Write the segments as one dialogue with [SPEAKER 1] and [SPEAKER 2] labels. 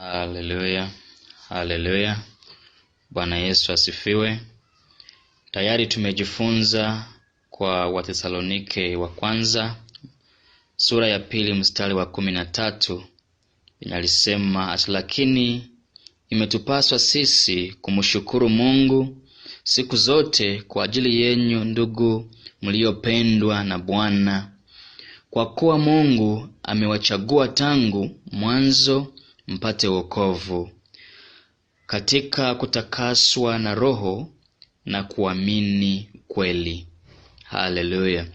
[SPEAKER 1] Haleluya, haleluya. Bwana Yesu asifiwe. Tayari tumejifunza kwa Wathesalonike wa kwanza sura ya 2 mstari wa 13, inalisema ati, lakini imetupaswa sisi kumshukuru Mungu siku zote kwa ajili yenyu ndugu mliopendwa na Bwana, kwa kuwa Mungu amewachagua tangu mwanzo mpate wokovu katika kutakaswa na Roho na kuamini kweli. Haleluya.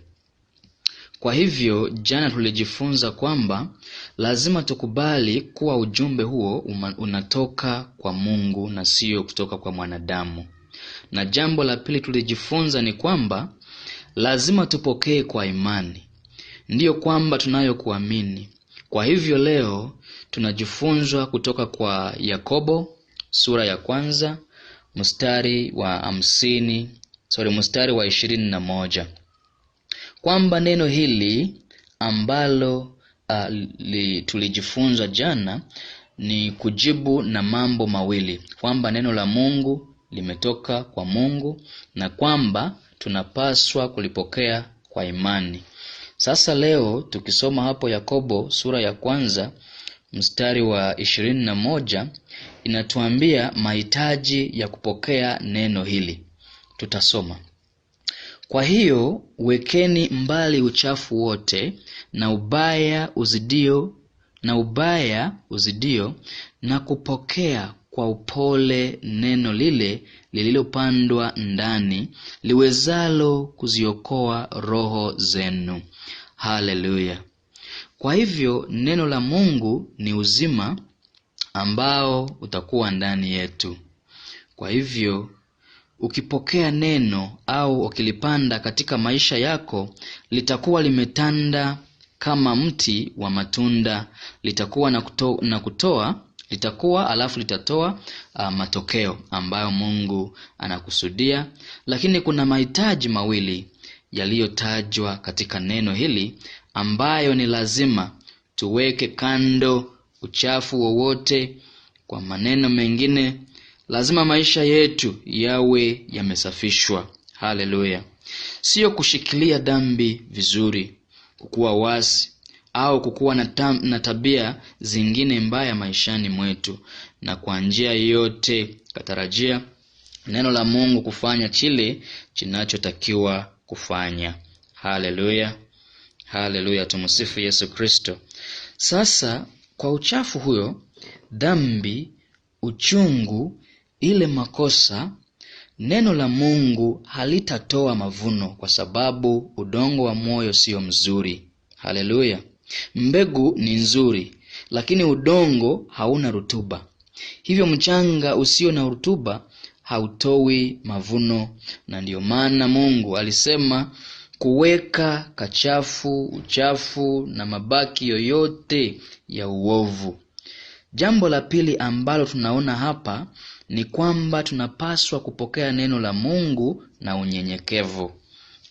[SPEAKER 1] Kwa hivyo jana tulijifunza kwamba lazima tukubali kuwa ujumbe huo unatoka kwa Mungu na sio kutoka kwa mwanadamu. Na jambo la pili tulijifunza ni kwamba lazima tupokee kwa imani, ndiyo kwamba tunayokuamini. Kwa hivyo leo tunajifunzwa kutoka kwa Yakobo sura ya 1 mstari wa mstari wa 21, kwamba neno hili ambalo tulijifunza jana ni kujibu na mambo mawili, kwamba neno la Mungu limetoka kwa Mungu na kwamba tunapaswa kulipokea kwa imani. Sasa leo tukisoma hapo Yakobo sura ya 1 mstari wa 21 inatuambia mahitaji ya kupokea neno hili. Tutasoma. Kwa hiyo wekeni mbali uchafu wote na ubaya uzidio na kupokea kwa upole neno lile lililopandwa ndani, liwezalo kuziokoa roho zenu. Haleluya. Kwa hivyo neno la Mungu ni uzima ambao utakuwa ndani yetu. Kwa hivyo ukipokea neno au ukilipanda katika maisha yako, litakuwa limetanda kama mti wa matunda, litakuwa na kutoa, litakuwa alafu litatoa matokeo ambayo Mungu anakusudia. Lakini kuna mahitaji mawili yaliyotajwa katika neno hili ambayo ni lazima tuweke kando uchafu wowote. Kwa maneno mengine, lazima maisha yetu yawe yamesafishwa. Haleluya. Sio kushikilia dhambi vizuri, kukuwa wasi au kukuwa na tabia zingine mbaya maishani mwetu, na kwa njia yote katarajia neno la Mungu kufanya chile kinachotakiwa kufanya. Haleluya. Haleluya, tumsifu Yesu Kristo. Sasa kwa uchafu huyo, dhambi, uchungu, ile makosa, neno la Mungu halitatoa mavuno kwa sababu udongo wa moyo sio mzuri. Haleluya. Mbegu ni nzuri, lakini udongo hauna rutuba. Hivyo mchanga usio na rutuba hautoi mavuno, na ndiyo maana Mungu alisema kuweka kachafu, uchafu na mabaki yoyote ya uovu. Jambo la pili ambalo tunaona hapa ni kwamba tunapaswa kupokea neno la Mungu na unyenyekevu.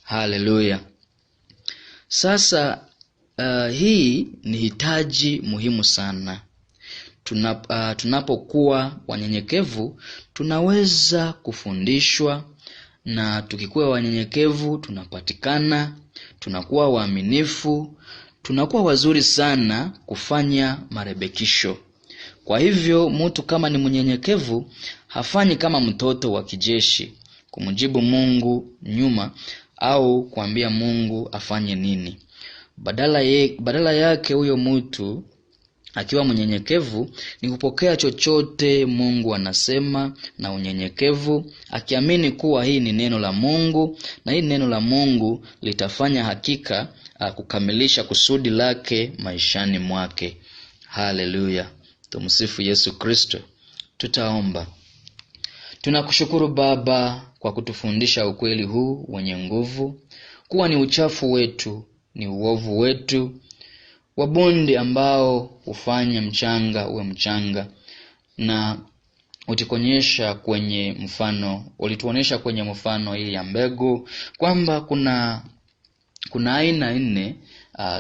[SPEAKER 1] Haleluya. Sasa hii ni hitaji muhimu sana. Tunapokuwa wanyenyekevu tunaweza kufundishwa, na tukikuwa wanyenyekevu tunapatikana, tunakuwa waaminifu, tunakuwa wazuri sana kufanya marekebisho. Kwa hivyo mtu kama ni mnyenyekevu hafanyi kama mtoto wa kijeshi kumjibu Mungu nyuma au kuambia Mungu afanye nini. Badala yake huyo mtu akiwa mnyenyekevu ni kupokea chochote Mungu anasema na unyenyekevu, akiamini kuwa hii ni neno la Mungu na hii neno la Mungu litafanya hakika kukamilisha kusudi lake maishani mwake. Haleluya. Tumsifu Yesu Kristo. Tutaomba. Tunakushukuru Baba kwa kutufundisha ukweli huu wenye nguvu, kuwa ni uchafu wetu, ni uovu wetu, wabundi ambao hufanya mchanga uwe mchanga, na utikonyesha kwenye mfano, ulituonesha kwenye mfano hii ya mbegu kwamba kuna aina 4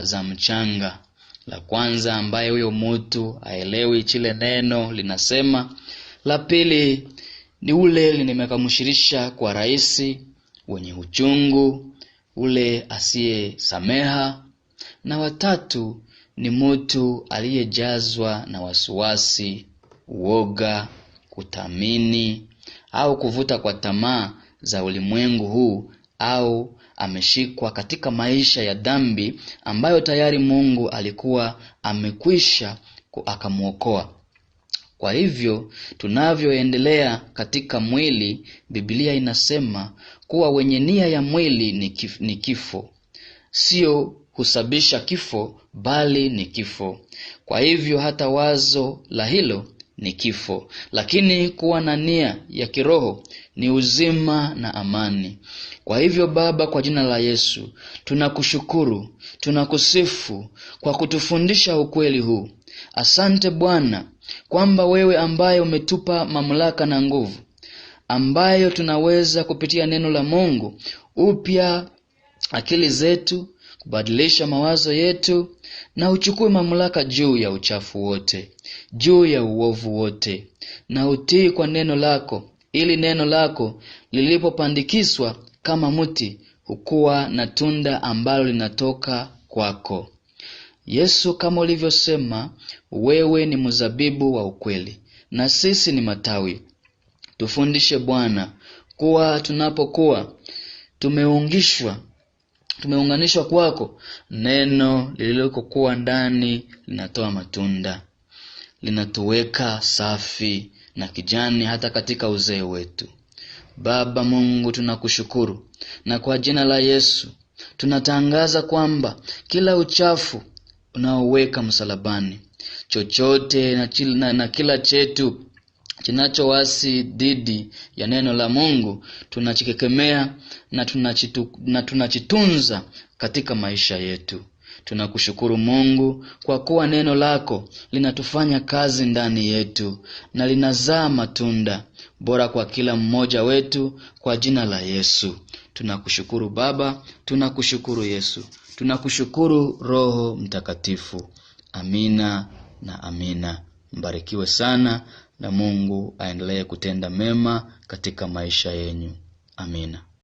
[SPEAKER 1] za mchanga. La kwanza, ambaye huyo mtu haelewi chile neno linasema. La pili ni ule nimekamshirisha kwa rahisi, wenye uchungu, ule asiyesameha. Na watatu ni mtu aliyejazwa na wasiwasi, uoga, kutamini au kuvuta kwa tamaa za ulimwengu huu, au ameshikwa katika maisha ya dhambi ambayo tayari Mungu alikuwa amekwisha akamwokoa. Kwa hivyo tunavyoendelea katika mwili, Biblia inasema kuwa wenye nia ya mwili ni kifo. Sio husababisha kifo, bali ni kifo. Kwa hivyo hata wazo la hilo ni kifo, lakini kuwa na nia ya kiroho ni uzima na amani. Kwa hivyo Baba, kwa jina la Yesu, tunakushukuru, tunakusifu kwa kutufundisha ukweli huu. Asante Bwana kwamba wewe ambaye umetupa mamlaka na nguvu ambayo tunaweza kupitia neno la Mungu upya akili zetu, kubadilisha mawazo yetu, na uchukue mamlaka juu ya uchafu wote, juu ya uovu wote, na utii kwa neno lako, ili neno lako lilipopandikiswa kama mti hukua na tunda ambalo linatoka kwako. Yesu, kama ulivyosema, wewe ni mzabibu wa ukweli na sisi ni matawi. Tufundishe Bwana kuwa tunapokuwa tumeunganishwa kwako, neno lililokuwa ndani linatoa matunda, linatuweka safi na kijani hata katika uzee wetu. Baba Mungu, tunakushukuru, na kwa jina la Yesu tunatangaza kwamba kila uchafu unaoweka msalabani, chochote na kila chetu kinachowasi dhidi ya neno la Mungu, tunachikekemea na tunachitunza katika maisha yetu. Tunakushukuru Mungu kwa kuwa neno lako linatufanya kazi ndani yetu na linazaa matunda bora kwa kila mmoja wetu, kwa jina la Yesu. Tunakushukuru Baba, tunakushukuru Yesu, tunakushukuru Roho Mtakatifu. Amina na amina. Mbarikiwe sana na Mungu aendelee kutenda mema katika maisha yenu. Amina.